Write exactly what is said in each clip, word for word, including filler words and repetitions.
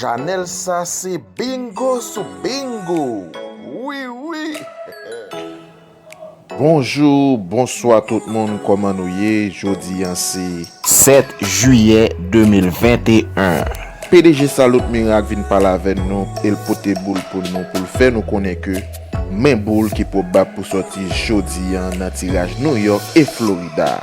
Chanèl sa se bingo sou bingo. Wi, wi. Bonjou, bonswa tout moun, kòman nou ye? Jodi a se sèt jiyè de mil venteyen. P D G Salut Miracle vin pale avè nou, e l pote boul pou nou, pou l fè nou konnen ke men boul ki pwobab pou sòti jodi a nan tiraj New York e Florida.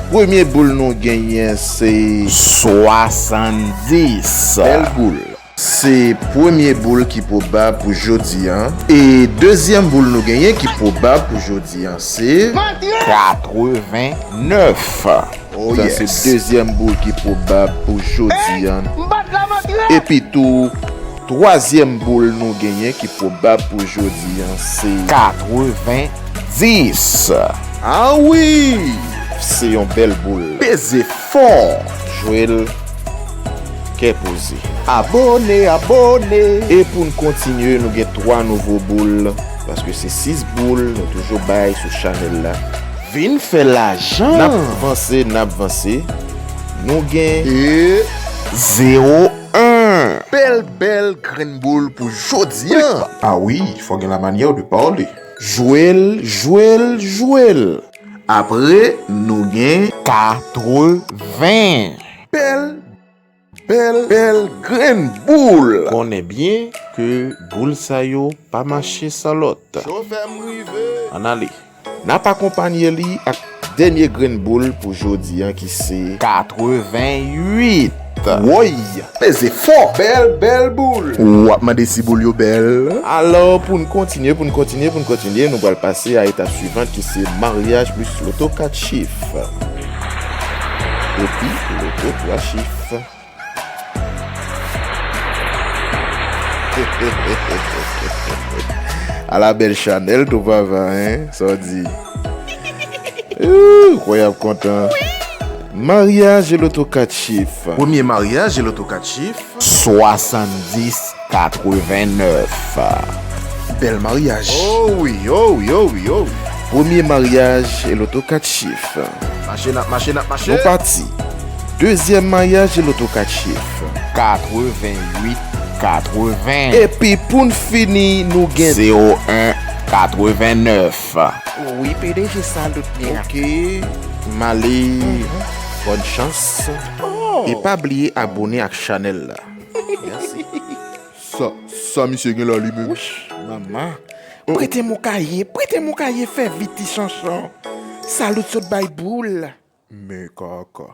Premye boul nou genyen se swasanndis. Bèl boul. Se premye boul ki pwobab pou jodi a. E dezyèm boul nou genyen ki pwobab pou jodi a se katrevennnèf. Oh, sa se yes. Dezyèm boul ki pwobab pou jodi a. Epi tou, twazyèm boul nou genyen ki pwobab pou jodi a se katrevenndis. Ah wi! Se yon bèl boul. Peze fò. Jwe l kè poze. Abòne, abòne. E pou n kontinye, nou gen twa nouvo boul, paske se sis boul nou toujou bay sou chanèl la. Vin fè lajan. N ap vanse, n ap vanse. Nou gen e zewo en. Bèl, bèl grenn boul pou jodi a. Ah wi, fò gen la manyè de pale. Jwe l, jwe l, jwe l. Apre, nou gen katreven. Bèl, bèl, bèl grenn boul. Konnen byen ke boul sa yo pa mache san lòt. Chofè m rive. Ann ale. N ap akonpanye li ak dènye grenn boul pou jodi a ki se katrevenn uit. Woy! Peze fò! Bèl, bèl boul! W ap mande si boul yo bèl? Alò, pou n kontinye, pou n kontinye, pou n kontinye, nou pral pase a etap swivan ki se maryaj plis loto kat chif. Epi loto twa chif. Ala bèl chanèl tou papa, en? Sa w di? Ooh, kwè y ap kontan. Maryaj e loto kat chif. Premye maryaj e loto kat chif. Swasanndis katrevennnèf. Bèl maryaj. Oh wi, oh wi, oh wi, oh wi. Premye maryaj e loto kat chif. Mache n ap mache, n ap mache. Nou pati. Dezyèm maryaj e loto kat chif. Katrevenn uit katreven. Epi pou n fini, nou gen zewo en katrevennnèf. Wi, P D G Salut Miracle. Ok, m ale. Bòn chans. Oh. E pa bliye abòne ak chanèl la. Mèsi. Sa, sa misye gen la li menm? Wouch, manman. Prete m yon kaye, prete m yon kaye, fè vit ti chanchon. Salut sot bay boul. Men kaka.